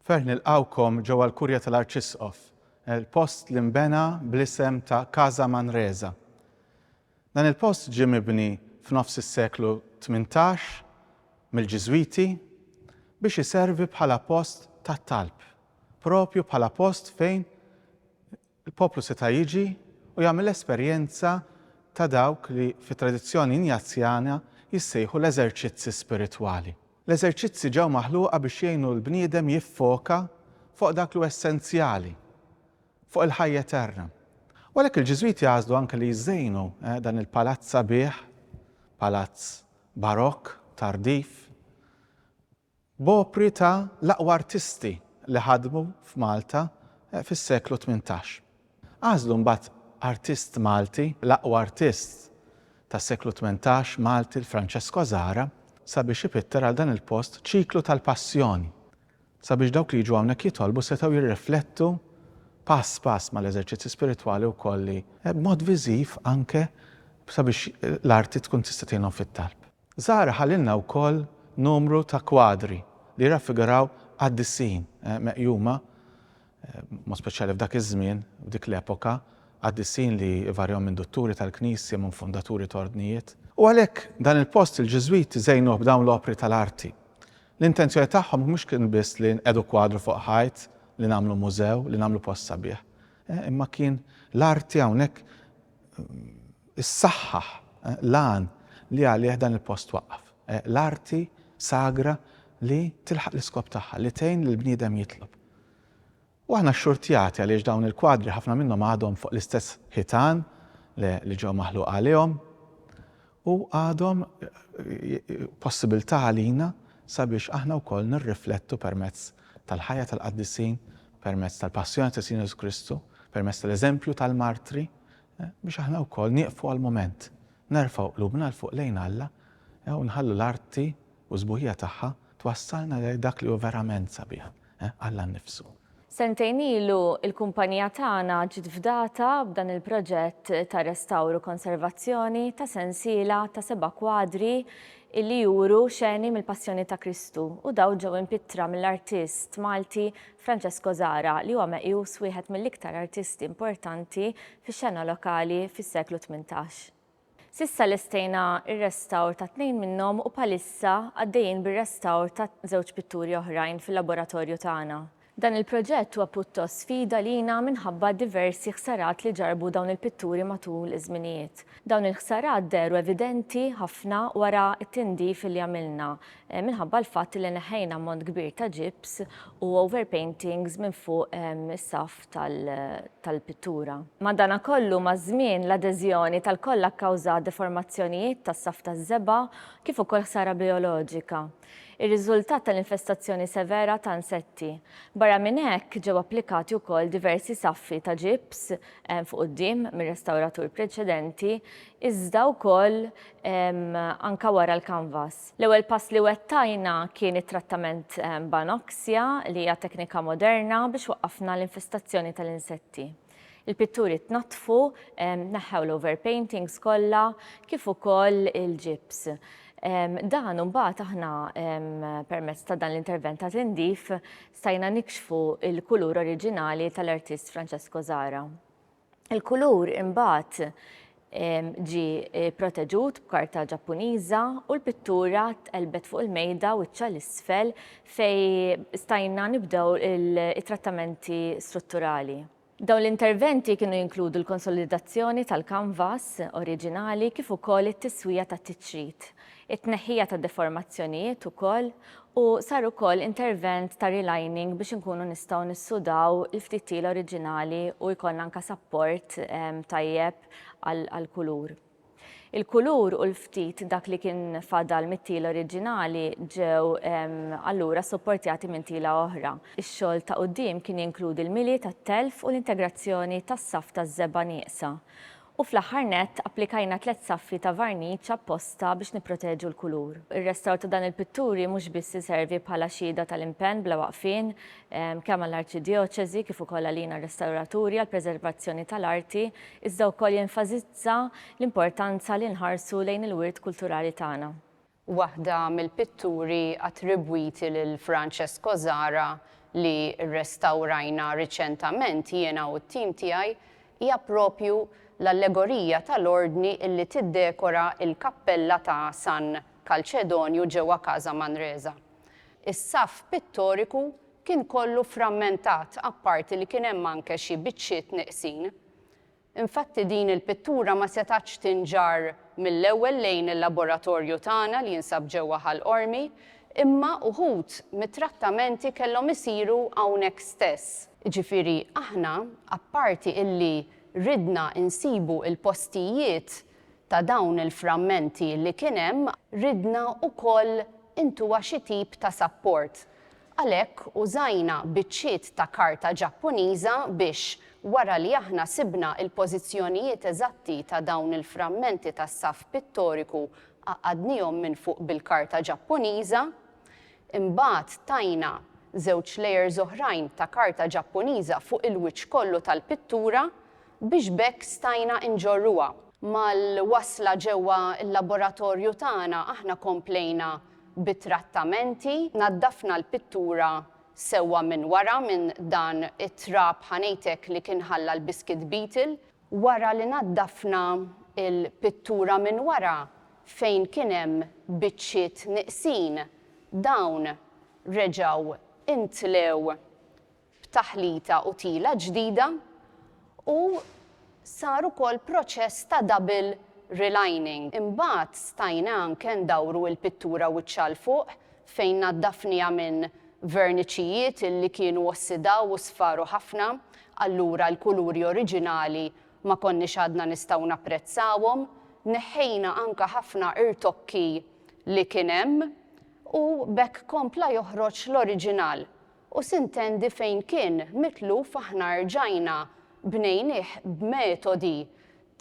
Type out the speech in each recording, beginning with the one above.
Ferħ nilqgħukom ġewwa l-Kurja tal-Arċisqof, il-post li nbena bl-isem ta' Casa Manresa. Dan il-post ġie mibni f'nofs is-seklu 18 mill-Ġiżwiti biex iservi bħala post ta' talb, propju bħala post fejn Il-poplu seta' jiġi u jagħmel esperjenza ta' dawk li fit-tradizzjoni Injazjana jissejħu l-eżerċizzi spiritwali. L-eżerċizzi ġew maħluqa biex jgħinu l-bniedem jiffoka fuq dak li hu essenzjali, fuq il-ħajja eterna. U għalhekk il-Ġiżwiti għażlu anke li jżejnu dan il-palazz sabiħ, palazz Barokk, tardiv, b'opri ta' l-aqwa artisti li ħadmu f'Malta fis-seklu 18. Għażlu mbagħad artist Malti, l-aqwa artist tas-seklu 18 Malti l-Francesco Zahra sabiex ipitter għal dan il-post ċiklu tal-passjoni sabiex dawk li jiġu hawnhekk jitolbu setgħu jirriflettu pass pass mal-eżerċizzi spiritwali wkoll li b'mod viżiv anke sabiex l-arti tkun tista' tgħinhom fit-talb. Zahra ħalilna wkoll numru ta' kwadri li jirraffiguraw qaddisin meqjuma, b'mod speċjali f'dak iż-żmien, f'dik l-epoka, qaddisin li jvarjaw minn dutturi tal-Knisja, minn fundaturi ta' ordnijiet. U għalhekk dan il-post il-Ġiżwiti żejnuh b'dawn l-opri tal-arti. L-intenzjoni tagħhom mhux kien biss li nqiegħdu kwadru fuq ħajt, li nagħmlu mużew, li nagħmlu post sabiħ, imma kien l-arti hawnhekk issaħħaħ l-għan li għalih dan il-post twaqqaf. L-arti sagra li tilħaq l-iskop tagħha, li tgħin lill-bniedem jitlob. U aħna xxurtjati għaliex dawn il-kwadri ħafna minnhom għadhom fuq l-istess ħitan li ġew maħluqa għalihom u għadhom possibilità għalina sabiex aħna wkoll nirriflettu permezz tal-ħajja tal-qaddisin, permezz tal-passjoni ta' Sidna Ġesù Kristu, permezz tal-eżempju tal-martri, biex aħna wkoll nieqfu għal mument, nerfgħu qlubna 'l fuq lejn Alla u nħallu l-arti u s-sbuħija tagħha twassalna lejn dak li hu verament sabiħ, Alla nnifsu. Sentejn ilu, il-kumpanija tagħna ġiet fdata b'dan il-proġett ta' restawr u konservazzjoni ta' sensiela ta' seba' kwadri illi juru xeni mill-Passjoni ta' Kristu u dawn ġew impittra mill-artist Malti Francesco Zahra li huwa meqjus wieħed mill-iktar artisti importanti fix-xena lokali fis-seklu 18. S'issa lestejna r-restawr ta' tnejn minnhom u bħalissa għaddejjin bir-restawr ta' żewġ pitturi oħrajn fil-laboratorju tagħna. Dan il-proġett huwa puttost sfida għalina minħabba d-diversi ħsarat li ġarrbu dawn il-pitturi matul iż-żminijiet. Dawn il-ħsarat dehru evidenti ħafna wara t-tindif li għamilna minħabba l-fatt li neħħejna ammont kbir ta' ġibs u overpaintings minn fuq is-saff tal-pittura. Madanakollu, maż-żmien, l-adeżjoni tal-kolla kkawżat deformazzjonijiet tas-saff taż-żebgħa kif ukoll ħsara bijoloġika. Ir-riżultat tal-infestazzjoni severa ta' insetti. Barra minn hekk, ġew applikati wkoll diversi saffi ta' ġibs fuq quddiem mir-restawratur preċedenti, iżda wkoll anke wara l-kanvas. L-ewwel pass li wettajna kien it-trattament b'anoxia, li hija teknika moderna biex waqqafna l-infestazzjoni tal-insetti. Il-pitturi tnaddfu, tneħħew l-overpaintings kollha, kif ukoll il-ġibs. Dan imbagħad aħna permezz ta' dan l-intervent ta' tindif stajna nikxfu l-kulur oriġinali tal-artist Francesco Zahra. Il-kulur imbagħad ġie proteġut b'karta Ġappuniża u l-pittura tqelbet fuq il-mejda wiċċha 'l isfel fejn stajna nibdew it-trattamenti strutturali. Dawn l-interventi kienu jinkludu l-konsolidazzjoni tal-kanvas oriġinali kif ukoll it-tiswija tat-tiċrit, it-tneħħija ta' deformazzjonijiet ukoll u sar ukoll intervent ta' relining biex inkunu nistgħu nissudaw il-ftit til oriġinali u jkollna anke sapport tajjeb għall-kulur. Il-kulur u l-ftit dak li kien fadal mit-tila oriġinali ġew allura sopportjati minn tila oħra. Ix-xogħol ta' quddiem kien jinkludi l-mili tat-telf u l-integrazzjoni tas-saff taż-żebgħa nieqsa. U fl-aħħar nett applikajna tlett saffi ta' varniċ apposta biex nipproteġu l-kulur. Ir-restawr ta' dan il-pitturi mhux biss iservi bħala xhieda tal-impenn bla waqfien kemm għall-Arċidjoċesi kif ukoll għalina r-restawraturi għall-preservazzjoni tal-arti iżda wkoll jenfasizza l-importanza li nħarsu lejn il-wirt kulturali tagħna. Waħda mill-pitturi attribwiti lil Francesco Zahra. li rrestawrajna riċentament jiena u t-tim tiegħi hija propju l-allegorija tal-Ordni illi tiddekora l-kappella ta' San Kalċedonju ġewwa Casa Manresa. Is-saff pittoriku kien kollu frammentat apparti li kien hemm anke xi biċċiet neqsin. Infatti din il-pittura ma setgħatx tinġarr mill-ewwel lejn il-laboratorju tagħna li jinsab ġewwa Ħal Qormi, imma uħud mit-trattamenti kellhom isiru hawnhekk stess. Jiġifieri aħna apparti illi ridna nsibu l-postijiet ta' dawn il-frammenti li kien hemm, ridna wkoll intuha xi tip ta' sapport. Għalhekk użajna biċċiet ta' karta Ġappuniża biex, wara li aħna sibna l-pożizzjonijiet eżatti ta' dawn il-frammenti tas-saff pittoriku għaqqadniehom minn fuq bil-karta Ġappuniża. Imbagħad tajna żewġ layers oħrajn ta' karta Ġappuniża fuq il-wiċċ kollu tal-pittura biex b'hekk stajna nġorruha. Mal-wasla ġewwa l-laboratorju tagħna aħna komplejna bit-trattamenti, naddafna l-pittura sewwa minn wara minn dan it-trab ħa ngħid hekk li kien ħalla l-biscuit beetle. Wara li naddafna l-pittura minn wara fejn kien hemm biċċiet neqsin dawn reġgħu intlew b'taħlita u tila ġdida u sar ukoll proċess ta' double relining. Imbagħad stajna anke ndawru l-pittura wiċċha 'l fuq fejn naddafniha minn verniċijiet illi kienu ossidaw u sfaru ħafna, allura l-kuluri oriġinali ma konniex għadna nistgħu napprezzawhom. Neħħejna anke ħafna irtokki li kien hemm u b'hekk kompla joħroġ l-oriġinal U sintendi fejn kien mitluf aħna rġajna bnejnih b'metodi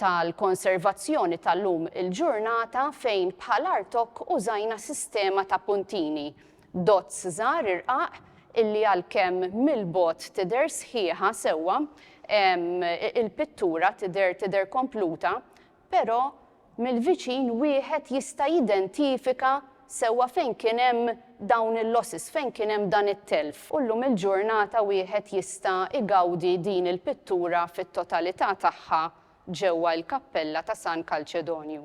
tal-konservazzjoni tal-lum il-ġurnata fejn bħal artokk użajna sistema ta' puntini, dots żgħar irqaq illi għalkemm mill-bogħod tidher sħiħa sewwa, il-pittura tidher tidher kompluta, però mill-viċin wieħed jista' jidentifika sewwa fejn kien hemm dawn il-losses, fejn kien hemm dan it-telf. U llum il-ġurnata wieħed jista' jgawdi din il-pittura fit-totalità tagħha ġewwa l-kappella ta' San Kalċedonju.